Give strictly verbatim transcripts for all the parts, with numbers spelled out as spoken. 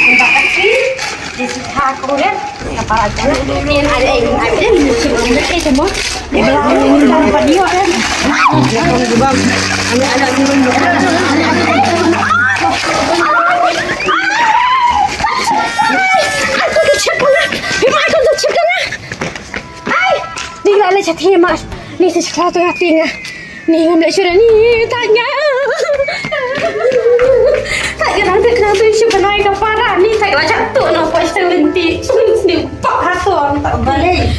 Ai, ding la le chat hi mas. Ni se chla to ya tinga. Ni ngam le sura ni tanya. Tanya nang te nang tu isu benai ka para ni tak la chat tu no pas teng lenti. Ni pak hato ang tak balik.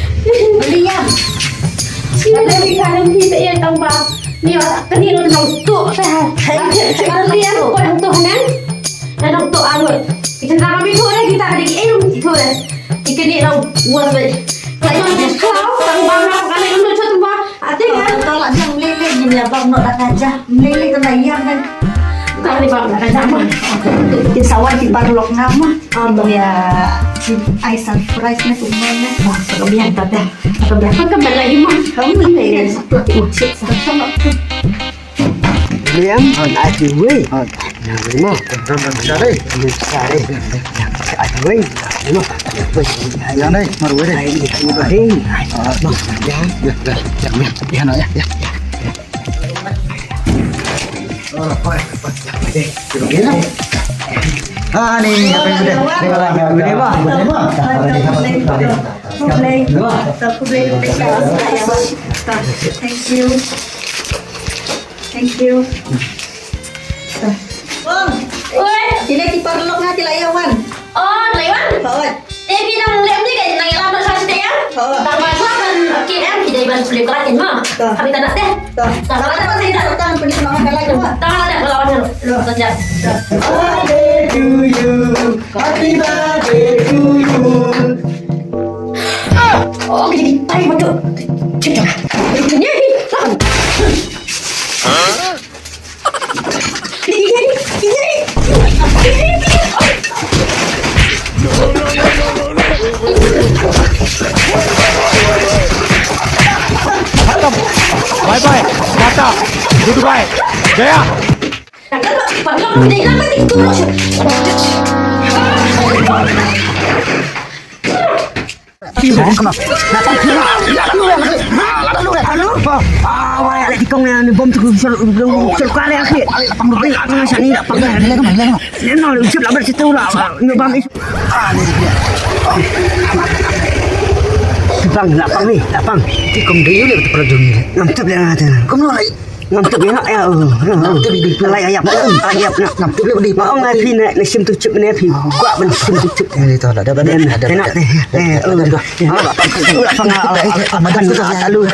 Belian. Ni dari kalam ni tak ya tang ba. Ni wa tak ni nang tu. Belian pun tu nang. Nang tu anut. Kita nang ambil tu lagi tak ada ilmu tu. Kita ni nang buat. Kalau tang ba nang kalau nang tu tu ba. Ate kan? Tolak jang meleleh ni ya bang nok dah kaja. Meleleh kena yang kan. Kali bang dah kaja mah. Ki sawan ki parlok ngam mah. Aduh. Ya, si ai surprise ni tu mana? Bang, tak biar tak dah. Tak biar kan kan lagi mah. Kamu meleleh. Ucit sama. Liam, on ai ti wei. On. Na wei mo. Ram ram sa dei. Ni sa dei. Ai ti wei. Ni mo. Yang dei, mar wei dei. Ai ni wei dei. Mo. Ya. Ya, ya, ya, ya, no, ya, ya, ya. Oh, apa, apa, ya, dei. Ah, ni, apa yang dei? Ni, apa yang dei, mo? Thank you. Thank you. Oi. Sila ki paralok nga ki la ïa wan. Oh, la ïa wan? Hooid. Te phi nang leh mynta ka nang ïalam noh sha shatei ïa? Hooid. Tang ba shuwa ban kim em ki dei ban pynlip ka lait mo. To. Haba ïa tang te. To. Tang ba tang ba tang ba tang pynlip noh ka lait mo. Tang ba tang ba la wan. Lo to ja. Birthday to you. Happy birthday to you. Oh, ki dei ki tai mo to. Cip cip. Ni ni. Bye bye, Tata, goodbye, Jaya. Bang, lapang ni, lapang. Ti kum dei ni betul pernah dun. Ngam tip leh ngata. Kum no lai. Ngam tip ïa nga, ïa, oh, oh, oh. Ngam tip di. Lai ayap, ayap na. Ngam tip di. Ma ong ai phi ne, ne sim tu chip ne phi. Gua ban sim tu chip. Eh, to, dah, dah, dah, dah, dah, dah. Eh, oh, dah. Ah, lapang, lapang, ah, ah, ah, ah, madan, ah, ah, lu.